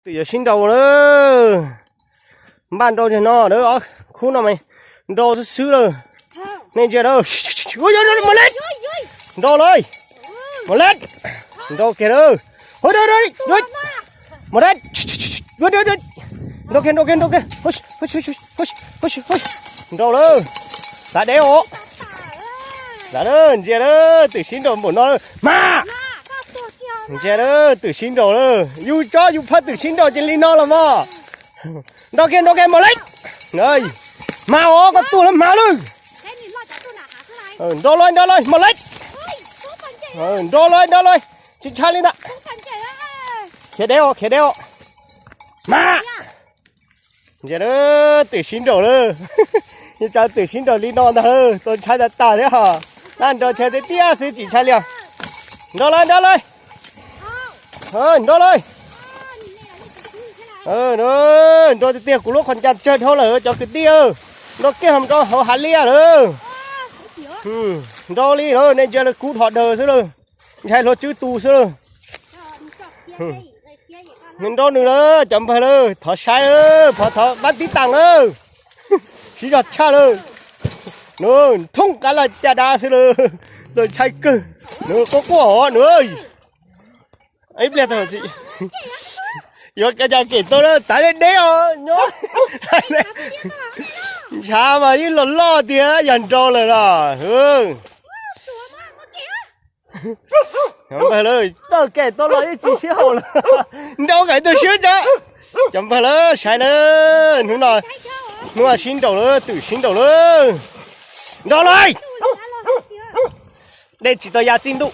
Twm yuav sib nraus lawm. Npaj nrau no, khub no mas nrau xwb xwb lawm. Nej ntsia lawm, mus lawm. Nrau lawm, mus lawm. Nrau kiag lawm. Mus lawm, nrau kiag, nrau kiag, nrau kiag. Nrau lawm. Xav deb os. Xav lawm, ntsia lawm, twm sib nraus npaum no lawm mas. Ntsia lawm, twm sib nraus lawm, yus tsob yus phaj twm sib nraus ces li no los mas. Nrau kiag, nrau kiag, mus lawm. Mas os, koj tuaj lawm mas lawm. Nrau lawm, nrau lawm, mus lawm. Nrau lawm, nrau lawm, tsis ntshai li ntag. Khiav deb os, khiav deb os. Mas ntsia lawm, twm sib nraus lawm. Yog tsav twm sib nraus li no ntag, txaus ntshai tas tas thiab hos. Nab nrau chaw tiaj tiaj xwb tsis ntshai li os. Nrau lawm, nrau lawm. Nrau lawm. Nrau tiag tiag, kuv lub qhov ncas tsawg dhau lawm cov kwv tij. Nrau kiag hauv, nrau hauv hav liaj lawm. Nrau li lawm, nej ntsia lawm, kub dhos daws xwb lawm. Ntshai hluav tswb tu xwb lawm. Nws nrau nws lawm cov npawg lawm, thov saib lawm, thov pab tib tas lawm. Siv zog tshaj lawm. Nws thoob qab laj caj dab xwb lawm, txaus ntshai kawg. Nws quaj quaj os nws. Ib pliag tau, yuav cas kem tau lawm, txav deb deb os nyob. Ntshav mas yeej los loj tiag, yog nrau lawm los. Npawg lawm, txawj kem tau los yeej tsis sib haum lawm. Nrau kav tus siab ntsa. Cov npawg lawm, saib na, hnub no, hnub no sib nraus lawm, twm sib nraus lawm. Nrau lawm. Dej tsis tau ya txij ntuj.